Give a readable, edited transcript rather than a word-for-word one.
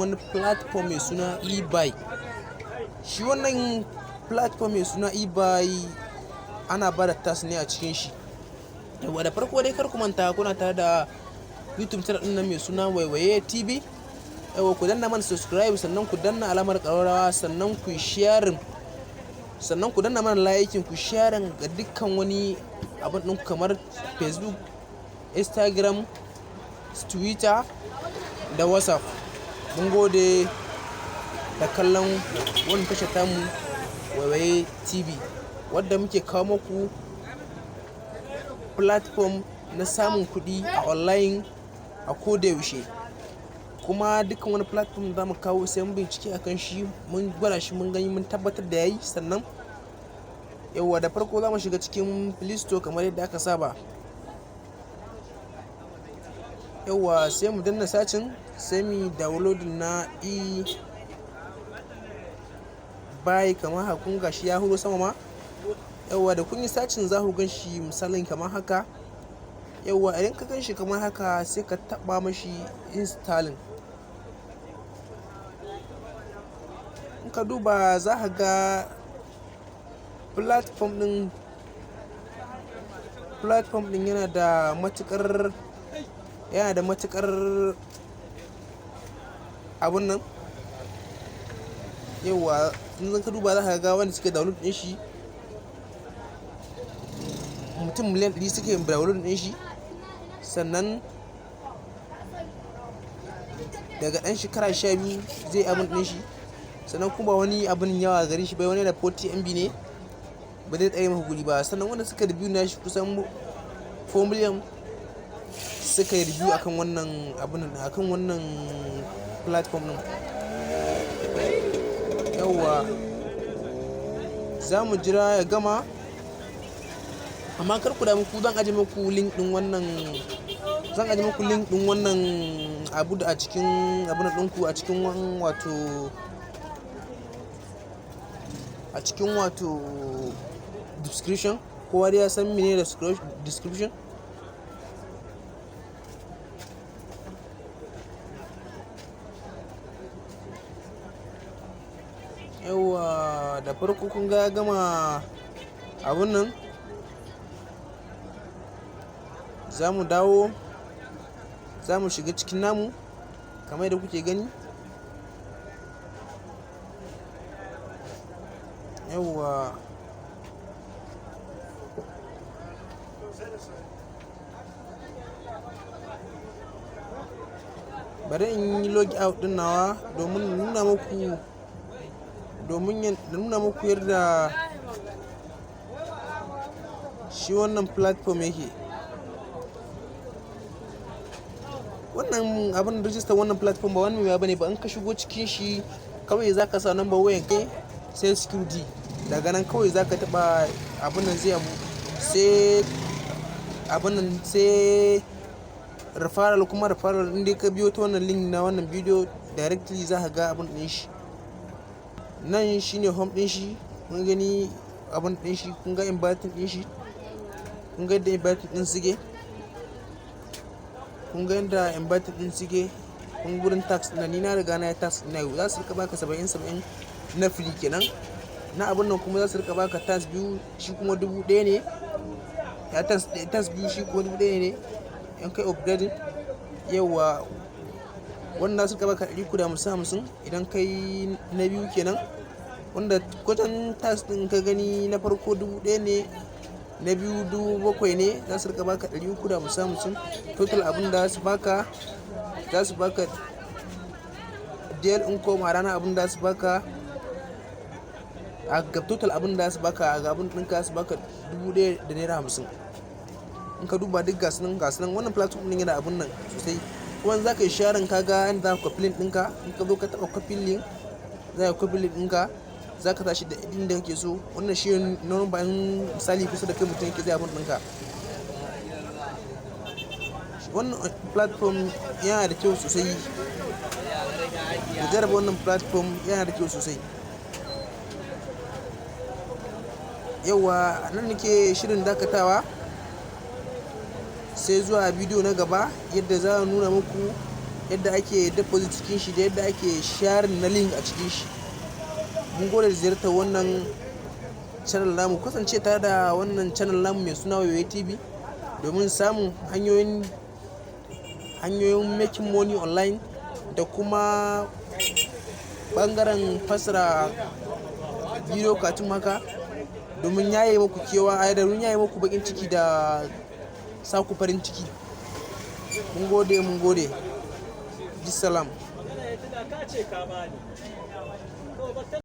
Wani platform mai suna eBay. Shi wannan platform mai suna eBay ana ba da task ne a cikin shi. Yauwa, da farko dai kar ku manta kuna tare da YouTube channel ɗin nan mai suna Waiwaye TV. Yauwa, ku danna mana subscribe, sannan ku danna alamar ƙararrawa, sannan ku sharing, sannan ku danna mana like, ku sharing ga dukkan wani abin ɗinku kamar Facebook, Instagram, Twitter da WhatsApp. Mun gode da kallon wannan tashar tamu Waiwaye TV, wadda muke kawo muku platform na samun kuɗi a online a koda yaushe. Kuma dukkan wani platform da zamu kawo, sai mun bincike akan shi, mun gwada shi, mun gani, mun tabbatar da yayi sannan. Yauwa, da farko za mu shiga cikin Play Store kamar yadda aka saba. Yauwa, sai mu danna searching, sai mu download na eBay kamar haka. Kun ga shi ya huro sama ma. Yauwa, da kun yi searching za ku gan shi misalin kamar haka. Yauwa, idan ka gan shi kamar haka, sai ka taɓa mashi installing. In ka duba za ka ga platform ɗin yana da matuƙar abun nan. Yauwa, in ka duba za ka ga wanda suke download ɗin shi, mutum miliyan 100 suke download ɗin shi. Sannan daga ɗan shekara 12 zai abun ɗin shi. Sannan kuma wani abun yawa gare shi bai wani da 40 MB ne, ba zai tsare maka guri ba. Sannan wanda suka review na shi, kusan 4 million suka yi review akan wannan abun, akan wannan platform ɗin. Yauwa, za mu jira ya gama. Amma kar ku damu, ku zan ajiye muku link ɗin wannan, zan ajiye muku link ɗin wannan abu da a cikin abun ɗinku, a cikin wato description. Kowa dai ya san menene description. Yauwa, da farko kun ga ya gama abun nan. Za mu dawo, za mu shiga cikin namu kamar yadda kuke gani. Yauwa. Bari in yi log out ɗin nawa domin nuna muku yadda shi wannan platform yake. Wannan abun register, wannan platform ba wani mai wuya bane ba. In ka shigo cikin shi, kawai za ka sa number wayan kai, sai security. Daga nan kawai za ka taɓa abun nan, zai abu, sai abun nan, sai referral. Kuma referral in dai ka biyo ta wannan link na wannan bidiyo directly, za ka ga abun ɗin shi. Nan shine home ɗin shi. Kun gani abun ɗin shi, kun ga inviting ɗin shi, kun ga yadda inviting ɗin suke, kun ga yadda inviting ɗin suke. Kun gurin task ɗin, ni na riga na yi task ɗin yau. Za su rika baka 70 70 na free kenan na abun nan. Kuma za su rika baka task biyu, shi kuma 1000 ne ya task biyu, shi kuma 1000 ne in kai upgrading. Yauwa, wannan za su rika baka 350 50 idan kai na biyu kenan. Wanda kwatan task ɗin ka gani, na farko 1000 ne, na biyu 7000 ne, za su rika baka 350 50. Total abin da za su baka, za su baka daily income a rana, abin da za su baka a ga total, abin da za su baka a gaban ɗinka, su baka ₦1050. In ka duba duk gasu nan, gasu nan. Wannan platform ɗin yana abun nan sosai. Kuma in za ka yi sharing, ka ga yanda za ka copy link ɗinka. In ka zo ka taɓa copy link, za ka copy link ɗinka, za ka tashi da inda kake so. Wannan shi ne number, in misali kusa da kai mutum yake, zai abun ɗinka. Wannan platform yana da kyau sosai. Ku jarraba wannan platform, yana da kyau sosai. Yauwa, nan nake shirin dakatawa, sai zuwa bidiyo na gaba yadda za a nuna muku. Yadda ake deposit cikin shi da yadda ake sharing na link a cikin shi. Mun gode da ziyartar wannan channel namu. Kasance tare da wannan channel namu mai suna Waiwaye TV domin samun hanyoyin making money online da kuma bangaren fassara video cartoon haka, domin yaye muku kewa, domin yaye muku bakin ciki da sa ku farin ciki. Mun gode, mun gode. Bisalam. Ka ce ka bani. To, ba.